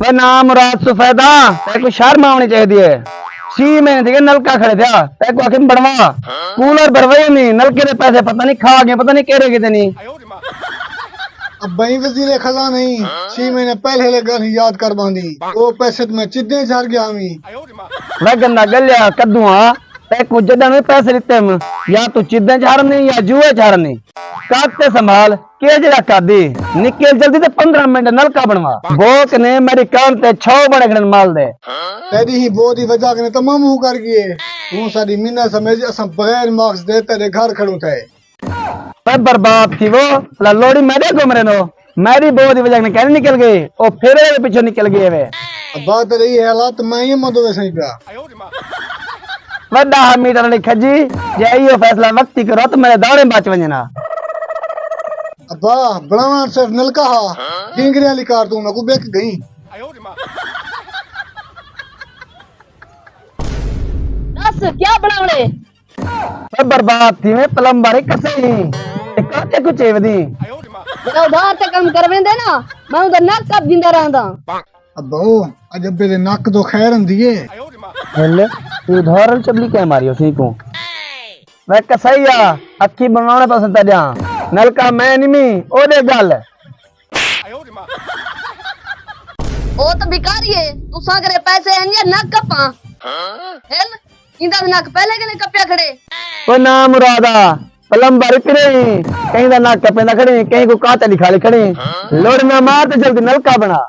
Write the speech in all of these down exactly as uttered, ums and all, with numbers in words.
وے نامراد سفیدا، تیکوں شرم آوݨی چاہیدی ہے۔ چھی مہینے تھی ڳئے نلکا کھڑے تھیا، تیکوں آکھیم بݨوا۔ کولر بھروائے نہیں، نلکے دے پیسے پتہ نہیں کھا ڳئے، پتہ نہیں کیڑھے کیتے نہیں۔ ابا، ایں وزیر خزانہ ہی چھی مہینے پہلے لے ڳالھ یاد کر ٻاندی۔ او پیسے تے میں چدیں جھر ڳیا ہاویں۔ وے گندا ڳلیا کدوں آ، تیکوں جݙݨ وی پیسے ݙتیم، یا توں چدیں جھر نہیں یا جوئے جھر نہیں۔ کاتے سنبھال، کے جیڑھا کادی، نکل جلدی تے پندرہ منٹ نلکا بݨوا۔ بوک نے میݙی کان تے چھو بݨے کھڑن مال دے۔ تیݙی ہی بو دی وجہ کنے تمام ہو کر ڳئے۔ توں ساݙی منت سمجھ، اساں بغیر ماسک دے تیݙے گھر کھڑوں تھئے۔ اے برباد تھیوو، بھلا لوڑی میݙے گھم رہندو۔ میݙی بو دی وجہ کنے کیندے نکل ڳئے، او پھر وی پچھوں نکل ڳئے وے۔ ابا، تیݙے ایہے حالات میں ہی مدو ویساں پیا۔ وݙا ہا میٹر آلی کھجی، جے ایہو فیصلہ وقتی کرو تاں میݙے داڑے بچ ونڄن ہا۔ ابا، بݨاوݨ صرف نلکا ہا، ڈینگرے آلی کار توں میکوں ٻک ڳئی۔ ݙس کیا بݨاوݨے؟ اے برباد تھیویں، پلمبر ہی کسے ہی تے کاتے کوں چیودیں۔ جیڑھا ادھار تے کم کرویندے نا، میں اوندا نک کپ گھندا رہنداں۔ ابو، اڄ ابے دے نک توں خیر ہوندی اے۔ ہل، توں ادھار آلی چبلی کیوں ماری اسی کوں؟ وے کسائی آ، اکھی بݨواوݨے پسند تاں ݙیاں۔ نلکا میں نمی، او ݙے ڳل۔ او تاں بھکاری اے، تساں کرے پیسے ہن یا نک کپاں؟ ہل، ایندا تاں نک پہلے کنے کپیا کھڑے۔ او نامرادا، پلمبر پرے ہیں، کہیں دا نک کپیندا کھڑے ہیں، کہیں کوں کاتے ݙکھالی کھڑے ہیں۔ لوڑ نہ مار تے جلدی نلکا بݨا۔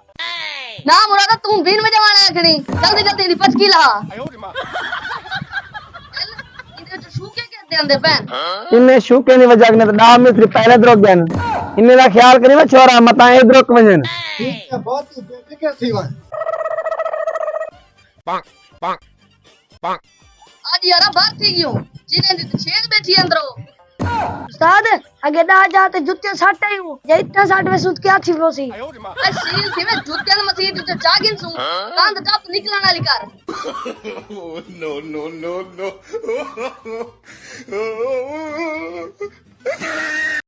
نامرادا، توں بین وڄاوݨ آیا کھڑیں، جلدی جلدی دی پچکی لہا۔ ہل، ایندے وچ شوکے کیندے آندے پئن۔ انہیں شوکیں دی وجہ کنے تاں ݙاہ مستری پہلے درک ڳئن۔ انہیں دا خیال کریں وے چھوہرا، متاں اے درک ونڄن۔ ٹھیک ہے، بہت ہی بے فکر تھی ونڄ۔ اڄ یارا باہر تھی ڳیوں، جنہیں دی تے چھیڑ ٻیٹھی اندروں۔ استاد، اڳے ݙاہ ہزار تے جتیاں سٹ آئیوں، جے اتنا سٹ ویسوں تاں کیا تھی پوسی؟ اے شیل تھیویں جتیاں دی مسیت وچ چا گھنسوں، کندھ ٹپ نکلݨ آلی کر۔ Oh, no, no, no, no.